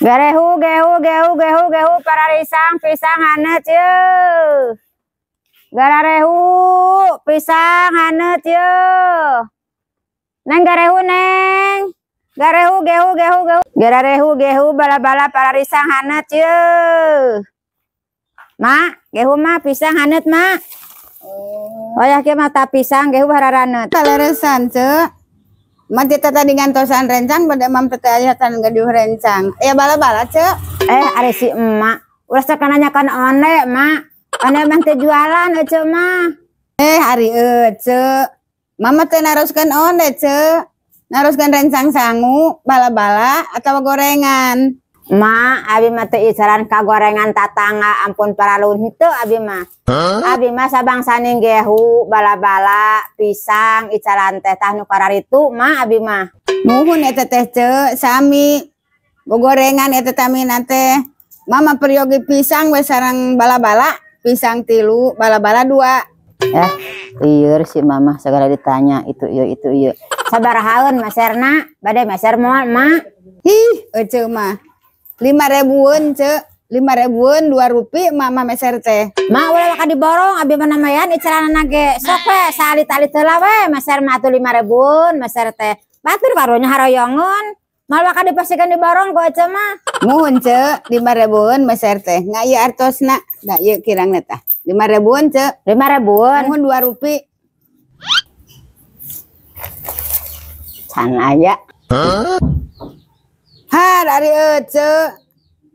Gerehu gehu gehu gehu gehu pararisang pisang haneut yeuh. Gararehu pisang haneut yeuh. Neng garehu neng. Garehu gehu gehu gehu. Gararehu gehu bala-bala pararisang haneut yeuh. Mak, gehu mah pisang haneut mak. Oh ya kieu mah ta pisang gehu hararaneut. Kaleresan ceu. Mati tadi ngantosan rencang pada mam tete aya tan gaduh rencang. Ya bala-bala ceu. Ari si emak ulah sok nanyakan onde mak. Onde mah teu jualan ece mah. Ari ece. Mama teh naroskeun onde ceu. Naroskeun rencang sangu, bala-bala atau gorengan. Mak, abi mah teu icaran ka gorengan tatangga, ampun paralun henteu abi mah. Abi mah sabangsaning gehu, bala-bala, pisang, icaran teh tah nu kararitu mak abi mah. Muhun eta teh ceu, sami gogorengan eta tamina teh. Mama peryogi pisang we sareng bala-bala, pisang 3, bala-bala 2. Lieur si mama segala ditanya itu ieu itu ieu. Sabarahaeun meserna, bade meser moal mak. Ih, ece mah. 5 ribuan ceu, 5 ribuan 2 rupi mama meser teh. Mak ulah waka diborong abi mah namayan icaranana ge. Sok we saalit-alit heula we meser mah atuh 5 ribuan meser teh. Batur karunya haroyongeun. Mal waka dipasikeun diborong ku ece mah. Muhun ceu, 5 ribuan meser teh. Nga ieu artosna, da ieu kirangna tah. 5 ribuan ceu. 5 ribuan. Muhun 2 rupi. Can aya. Har ari ece.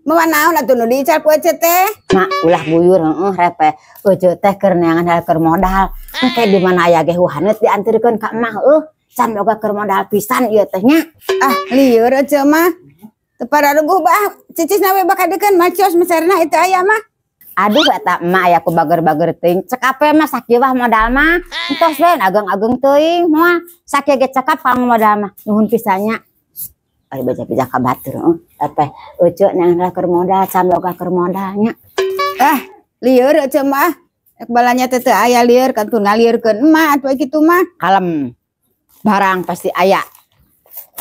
Mawa naon atuh nu diical ku ece teh? Mak ulah buyur heeh repe. Ece teh keur neangan hal keur modal. Engke di mana aya gehu haneut diantirkeun ka emah heuh. Can boga keur modal pisan ieu teh nya. Ah lieur ece mah. Teu pararuguh bah cicisna we bakadekeun macios meserna itu aya mah. Aduh eta emak aya ku bager-bager teuing. Cekap we mah sakieu wah modal mah. Entos we ageng-ageng teuing moal. Sakieu ge cekap kang modal mah. Nuhun pisan nya. Ari beja-beja ka batur heuh. Teh ece neangan keur modal can boga keur modalnya. Ah lieur ece mah. Ek balanya teh teu aya lieur kantun ngalieurkeun emak atuh kitu mah. Kalem. Barang pasti aya.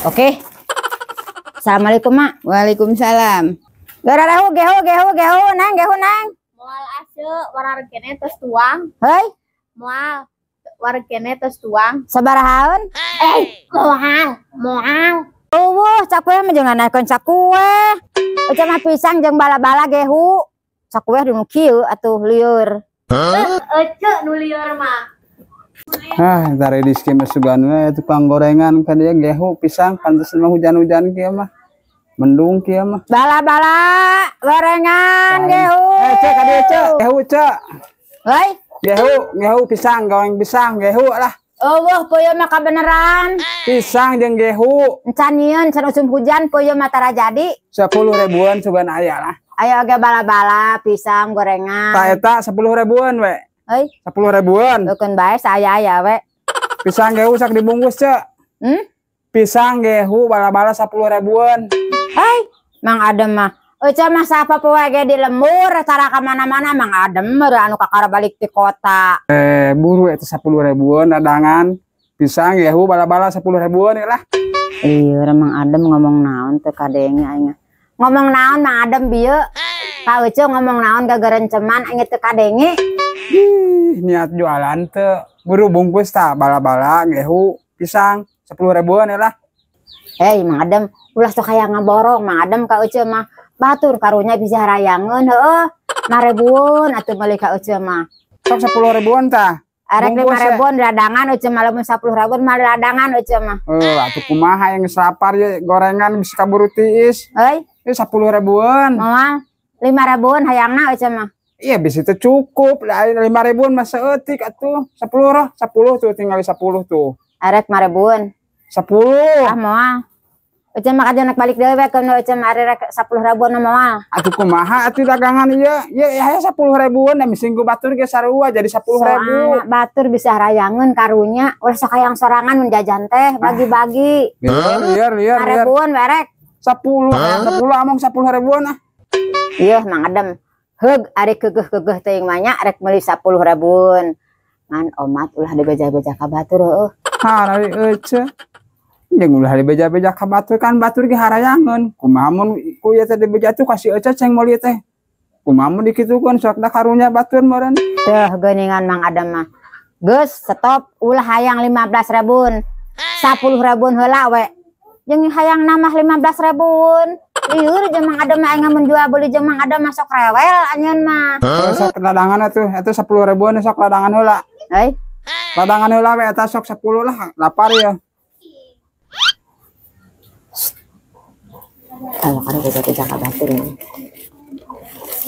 Oke. Assalamualaikum mak. Waalaikumsalam. Gararehu gehu gehu gehu neng gehu neng. Moal ase warareg kene tos tuang. Heuy. Moal wareg kene tos tuang. Sabarahaeun? Moal, moal. Eueuh, cakwe mah jeung nanaikeun cakwe. Ece mah pisang jeung bala-bala gehu. Cakwe di nu kieu atuh lieur. Ece nu lieur mah. Ah, dari diski mah sugan we tukang gorengan ka dieu gehu pisang pantes mah hujan-hujan kieu mah. Mendung kieu mah. Bala-bala gorengan gehu. Cek ka dieu cek, gehu cek. Heuy. Gehu, gehu pisang, goreng pisang gehu lah. Eueuh peuyeum mah kabeneran. Pisang jeung gehu. Encan nyieun can usum hujan peuyeum mah tara jadi. 10 ribuan sugan aya lah. Ayo ge bala-bala pisang gorengan. Ta eta 10 ribuan we. Heuy. 10 ribuan. Eukeun bae saya aya we. Pisang gehu sak dibungkus cek. Hmm? Pisang gehu bala-bala 10 ribuan. Heuy, Mang Adem mah. Ece mah sapa poe ge di lembur tara ka mana-mana Mang Adem meureun anu kakara balik ti kota. Buru eta 10 ribuan dadangan pisang gehu bala-bala 10 ribuan lah. Iya, Mang Adem ngomong naon teu kadenge aing. Ngomong naon Mang Adem bieu? Ka Ece ngomong naon gagarenceman aing teu kadenge. Ih, niat jualan teu. Buru bungkus ta bala-bala gehu pisang 10 ribuan lah. Hei Mang Adem, ulah sok hayang ngaborong Mang Adem ka Ece mah. Batur karunya bisa harayangeun heueuh. 5 ribuan atuh meuli ka Ece mah. Sok 10 ribuan tah. Arek 5 Bungkus ya. ribuan dadangan Ece mah lamun 10 ribuan mah dadangan Ece mah. Heuh, atuh kumaha yang sapar ye gorengan bisa kaburu tiis. Heuy. Ieu 10 ribuan. Moal 5 ribuan hayangna Ece mah. Iya bisa itu cukup. Lah 5 ribuan mah saeutik atuh. 10 roh, 10 tuh tinggal 10 tuh. Arek 5 ribuan. 10. Ah moal. Ece mah kajeun balik deui we keun Ece mah ari rek 10 ribuan mah moal. Atuh kumaha atuh dagangan ieu? Ieu aya 10 ribuan da mising ku batur ge sarua jadi 10 ribu. Soalna batur bisa harayangeun karunya. Ulah sok hayang sorangan mun jajan teh bagi-bagi. Lieur, lieur, lieur, 5 lieur. ribuan werek. 10, 10 among 10 ribuan ah. Ieu Mang Adem. Heug ari keugeuh-keugeuh teuing mah nya rek meuli 10 ribuan. Ngan omat ulah dibeja-beja ka batur heueuh. Ha, ari ece. Jeung ulah dibeja-beja ka batur kan batur ge harayangeun. Kumaha mun ku ieu teh dibeja tuh kasih Ece ceng meuli teh. Kumaha mun dikitukeun sok da karunya batur meureun. Teuh geuningan Mang Adam mah. Geus stop ulah hayang 15 ribuan. 10 ribuan heula we. Jeung hayang nambah 15 ribuan. Lieur jeung Mang Adam mah aing mun jual beli jeung Mang Adam mah sok rewel anjeun mah. Sok ladangan atuh, eta 10 ribuan sok ladangan heula. Heuy. Ladangan heula we eta sok 10 lah, lapar ya. Kalau kada beja-beja ka batur.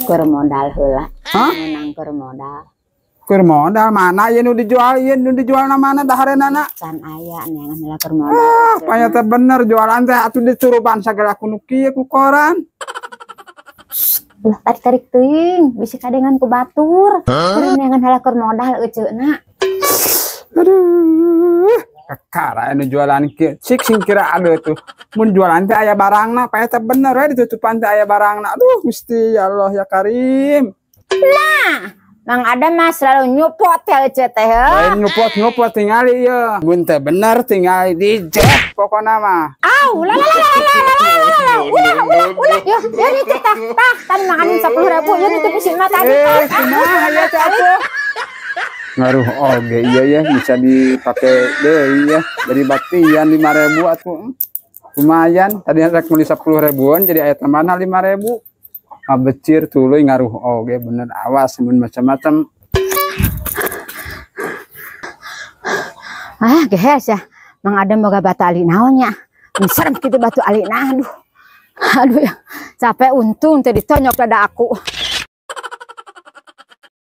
Keur modal heula. Hah? Menang keur modal. Keur modal mana ieu nu dijual, ieu nu dijualna mana dahareunana? Can aya neangan heula keur modal. Ah, panya teh bener jualan teh atuh dicuruban sagala ku nu kieu ku koran. Ulah tarik-tarik teuing, bisi kadengan ku batur. Keur neangan heula keur modal euceuna. Aduh, kakara anu jualan kieu. Cik sing kira aduh tuh. Mun jualan teh aya barangna, panya teh bener we ditutupan teh aya barangna. Aduh, Gusti ya Allah ya Karim. Nah, Mang Adam mah selalu nyupot ya Ece teh. Lain nyupot-nyupot tingali ieu. Mun teh bener tingali dijet pokona mah. Au, la la la la la la la la. Ulah ulah ulah. Yo, yo nitip tah, tah, tadi makanin 10.000, yo nitip si emak tadi. Kumaha ya teh atuh? Ngaruh oge iya ya bisa dipakai deui ya. Jadi baktian 5.000 atuh. Lumayan, tadi rek meuli 10 ribuan jadi aya tambahan 5.000. Ngabecir tuluy ngaruh oge bener awas mun macam-macam. Ah, gehes ya. Mang Adam boga batu ali naon nya. Serem kitu batu ali nah aduh. Aduh ya. Capek untung teh ditonyok dada aku.